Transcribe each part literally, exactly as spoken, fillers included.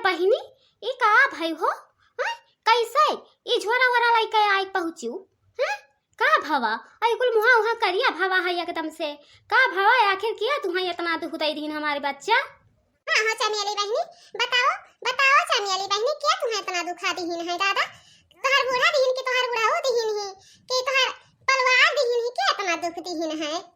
बहिनी, ई का भई हो? हैं? कैसे ई झोरा वोरा लइके आइ पहुँचिउ? हैं? का भवा? अइ कुल मुहा उहा करिया भवा है एकदम से। का भवा, आखिर किया तुहैं इतना दुख दइ दिहिन हमारे बच्चा? हाँ, हाँ, चमेली बहिनी, बताओ, बताओ चमेली बहिनी, किया तुहैं इतना दुखा दिहिन है दादा? तोहार बूढ़ा दिहिन कि तोहार बुढ़ऊ दिहिन ही कि तोहार पलवार दिहिन ही, किया इतना दुख दिहिन है?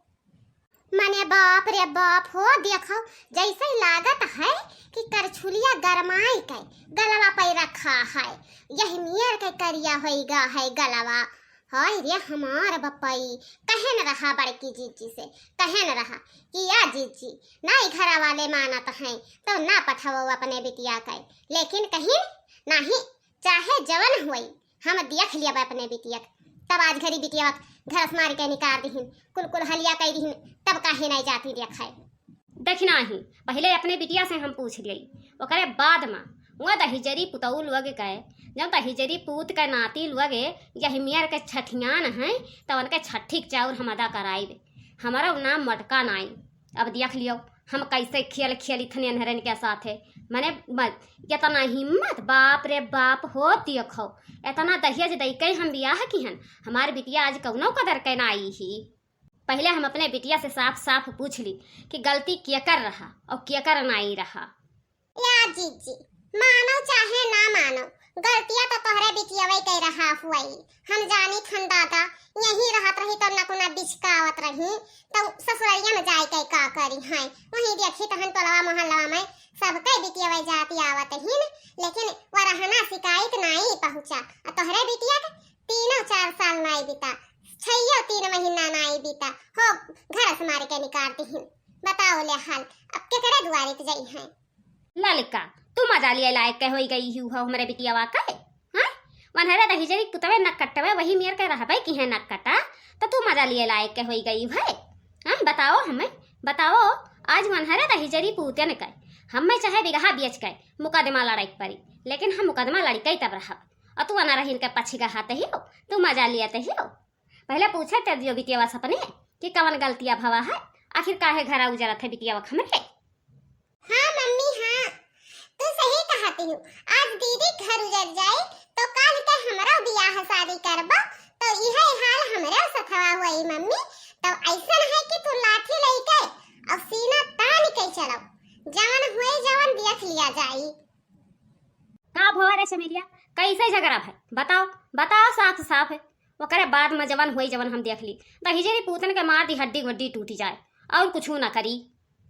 मने बाप रे बाप हो, देखो, जैसे लागत है कि करछुलिया गरमाई के गलवा पे रखा है, यही मेर के करिया होइगा है गलवा। हाय रे हमार बपई, कहेन रहा बड़की जीजी से, कहेन रहा कि या जीजी, नाई घरा वाले मानत हैं, तो ना पठवो अपने बिटिया के, लेकिन कहिन, नहीं, चाहे जवन होई, हम देख लियब अपने बिटिया के। तब आज घरी बिटिया के घर से मार के निकाल दिहिन, कुल कुल हलिया कइ दिहिन, तब काहे नाई जाती देखे? देखी नाही, पहिले अपने बिटिया से हम पूछ लियई, ओकरे बाद मा वो दहिजरी पुतऊ लोग के, जब दहिजरी पूत के नाती लोग यही मेर के छठियान हैं, तब उनके छठी के चाउर हम अदा कराइब। हमारा नाम मटका नाई। अब देख लियो, हम कैसे खेल खेली थने अनहरन के साथे। मने म-, इतना हिम्मत, बाप रे बाप हो, देखो, इतना दहेज दइके हम बियाह किहन, हमार बिटिया आज कउनो कदर के ना आई ही। पहिले हम अपने बिटिया से साफ साफ पूछ ली कि गलती केकर रहा और केकर नाई रहा। या जीजी, मानो चाहे ना मानो, गलतिया तो तोहरे बिटियवे के रहा हुई। हम जानी थन दादा, यहीं रहत रही तो नकुना बिचकावत रही, तो ससुररिया में जाए के का करी हैं? वहीं देखी तहन टोलवा मोहल्लवा में सबके बिटियवे जाती आवत हिन, लेकिन वरहना शिकायत नाई पहुँचा। आ तोहरे बिटिया के तीनों चार साल नाई बीता, छइयो तीन महीना नाई बीता, हो घर से मार के निकाल दिहिन। बताओ ले हाल, अब केकरे दुआरे के जई हैं? ललका, तू मजा लिए लायक के होई गई हू हो हमरे बिटियावा के, हैं? वनहरे दहिजरी पुतवे नक कटवे वही मेर के रहबे किहे नक कटा, तो तू मजा लिए लायक के होई गई है, हैं? बताओ हमें, बताओ, आज वनहरे दहिजरी पूतन के हमें चाहे बिगहा बेच के मुकदमा लड़ाई के पड़ी, लेकिन हम मुकदमा लड़के तब रहब, और तू अनरहिन के पछिगा हाथ ही हो, तू मजा लिए ही हो। पहिले पूछे ते दियो बिटियावा से अपने कि कवन गलतिया भवा है, आखिर काहे घरा उजरत है बिटियावा हमरे? हाँ मम्मी, हाँ, तू सही कहती हूँ। आज दीदी घर उजर जाए तो काल के हमरो बियाह शादी करबो, तो इहे हाल हमरो सथवा होई मम्मी। तो ऐसन है कि तू लाठी लेके और सीना तान के चलो, जवन हुए जवन देख लिया जाई। का भवा रे चमेलिया, कैसे झगड़ा भय? बताओ, बताओ साफ साफ। ओकरे बाद में जवन होई जवन हम देख ली। दहिजरी पूतन के मार दी हड्डी गुड्डी टूटी जाए, और कुछ ना करी।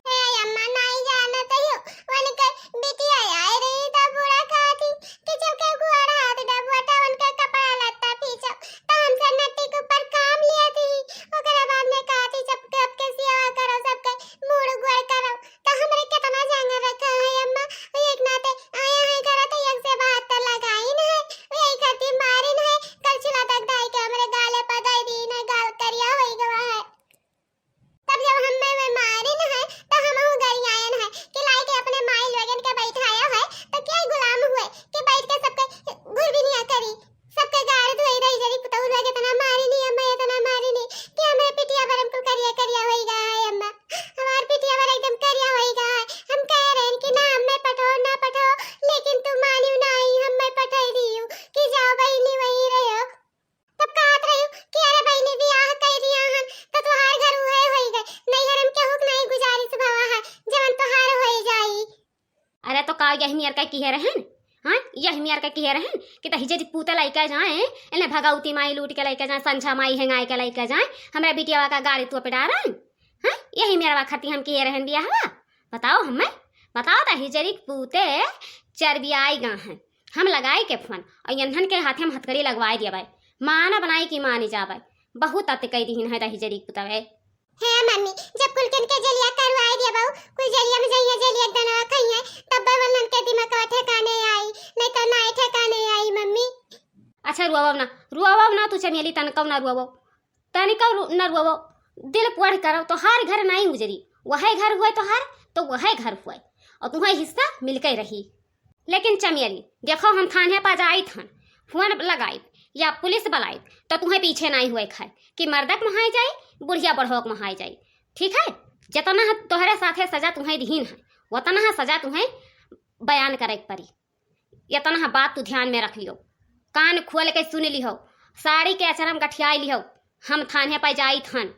हे अम्मा, नाई जानत ही, उनके बिटिया आए रही तो बूढ़ा कहती कि जब के गोड़ हाथ दबुआ तो उनके कपड़ा लत्ता फींचो, तो हमसे नट्टी के ऊपर काम लिया थी। ओकरे बाद में कहती सबके, सबके सेवा करो, सबके मूड़ गोड़ करो, तो हमरे कितना जांगर रखा है अम्मा। एक नाते आया है घर तो एक से बात तो लगाई न है, यही करती मारी न है, करछुला तक दाई के हमरे गाले पर दाई दी न, गाल करिया होई गवा है। तब जब हम में, में मारी न है तो हम गरियायन है कि लाई के अपने माई लोगन के बैठाया है, तो क्या गुलाम हुए कि बैठ के सबके घुरबिनिया करी। सबके गाड़ धोई रही जरी पुतहु लोग इतना मारी नहीं अम्मा, इतना मारी नहीं कि हमरे पिटिया भरम कुल करिया करिया होई गया है अम्मा। हमार पिटिया भर एकदम करिया होई गया है। हम कह रहे हैं कि ना अम्मा पठाओ, ना पठाओ, लेकिन तू मानियो ना आई, हम मैं पठाई दी हूँ कि जाओ बहिनी वहीं रहो। तब कहत रही कि अरे बहिनी बियाह कर दिया हन तो तुहार घर उहे होई गए, नैहर हम केहू के नहीं गुजारिश भवा है, जवन तुहार होई जाई। अरे तो का यही मेर का किहे रहन? हाँ, यही मेर का किहे रहन कि दहिजरी पूते लइके जाए, इन्हें भगवती माई लूट के लइके जाए, संझा माई हेंगाए के लइके जाए, हमरा बिटियावा का गाड़ी तू पिटा रहन? हाँ, यही मेरवा खाती हम किहे रहन बियाहवा? बताओ हमें, बताओ दहिजरी पूते चरबियाई गा हैं। हम लगाई के फोन और यन्हन के हाथे हम हथकड़ी लगवाई दिया भाई, माना बनाई की मानी जा भाई, बहुत अति कह दीहिन है दहिजरी पुतवे। हे मम्मी, जब कुल कन के जलिया करवाई दिया बाऊ, कुल जलिया में जइया जलिया दनवा खइया, तब बे वलन के दिमाग ठिकाने आई, नहीं तो ना ठिकाने आई मम्मी। अच्छा रुआवो ना, रुआवो ना तू चमेली, तनिकौ ना रुआवो, तनिकौ रु-, ना रुआवो, दिल पढ़ करो, तोहार घर नहीं उजरी, वह घर हुए तोहार, तो वह घर हुए, और तुम्हें हिस्सा मिलके रही। लेकिन चमेली, देखो हम थाने पर जाइत हन, फोन लगाइब या पुलिस बुलाइब, तो तुम्हें पीछे नहीं हुए खाए कि मर्दक महाए जाई, बुढ़िया बढ़ोक महाए जाई। ठीक है, जितना ह-, तोहरे साथे सजा तुम्हें दिहीन है, उतना ह सजा तुम्हें बयान करे के परी। इतना बात तू ध्यान में रख लियो, कान खोल के सुन लिहो, साड़ी के अचरम गठियाई लिहो, हम थाने पे जाइत हन।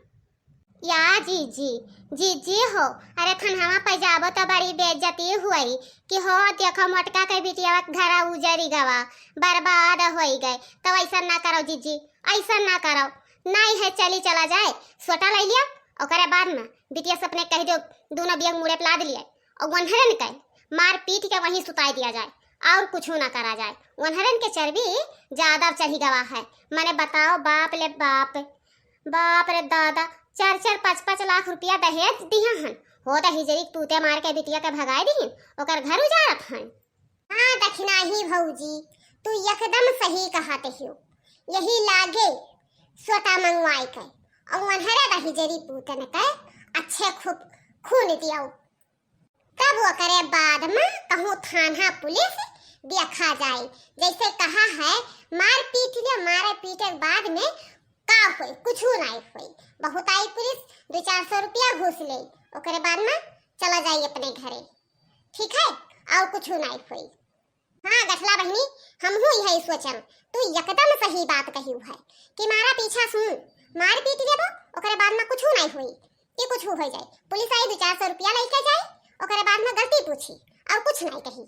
या जीजी, जीजी हो, अरे थनवा पे जाबो तो बड़ी बेइज्जती हुई कि हो देखो मोटका के बिटिया घरा उजरी गवा, बर्बाद होई गए, तो ऐसा ना करो जीजी, ऐसा ना करो, नहीं है चली चला जाए, सोटा ले लिया, ओकरे बाद में बिटिया से अपने कह दो दोनों बिया मुड़े पे लाद लिया और वनहरन के मार पीट के वहीं सुताई दिया जाए और कुछ ना करा जाए। वनहरन के चर्बी ज्यादा चढ़ी गवा है। मने बताओ बाप ले बाप, बाप रे दादा, चार चार पाँच पाँच लाख रुपया दहेज दिया हन, हो दहिजरी पूते मार के बिटिया के भगाए दिहिन, ओकर घर उजाड़त हन। हाँ दखिनाही भौजी, तू एकदम सही कहत हियो। यही लागे सोटा मंगवाए के और वनहरे दहिजरी पूतन के अच्छे खूब खून दियाऊ। तब ओकरे बाद में कहूँ थाना पुलिस देखा जाए। जैसे कहा है, मार पीट ले, मारे पीटे के बाद में का होई, कुछ नहीं होई। बहुत आई पुलिस, दो चार सौ रुपया घूस ले, ओकरे बाद में चला जाई अपने घरे, ठीक है, और कुछ नहीं होई। हाँ गठला बहिनी, हमहू यही सोचम, तू एकदम सही बात कही है कि मारा पीछा सुन, मार पीट लेबो, ओकरे बाद में कुछ नहीं होई, कि कुछ हो जाए, पुलिस आई दो चार सौ रुपया लेके जाए, ओकरे बाद में गलती पूछी और कुछ नहीं कही।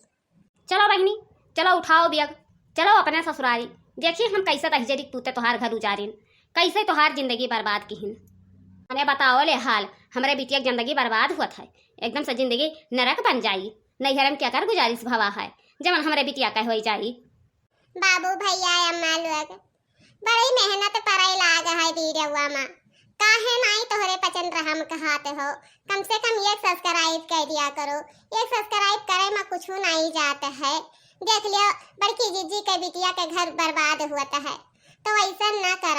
चलो बहिनी, चलो उठाओ बैग, चलो अपने ससुरारी। देखी हम कैसे दहिजरी पूते तोहार घर उजारिन, कैसे तोहार जिंदगी बर्बाद किहिन। मने बताओ ले हाल, हमरे बिटिया के जिंदगी बर्बाद हुआ था, एकदम से जिंदगी नरक बन जाई। नैहरन के अगर गुजारिश भवा है, जवन हमरे बिटिया के होई जाई। बाबू भैया अम्मा लोग, बड़ी मेहनत पड़े लाग है वीडियोवा में, काहे नाई तोहरे पचन रहम कहात हो, कम से कम एक सब्सक्राइब कर दिया करो। एक सब्सक्राइब करे में कुछ नहीं जात है। देख लियो, बड़की जीजी के बिटिया के घर बर्बाद हुआ है, तो ऐसा ना कर।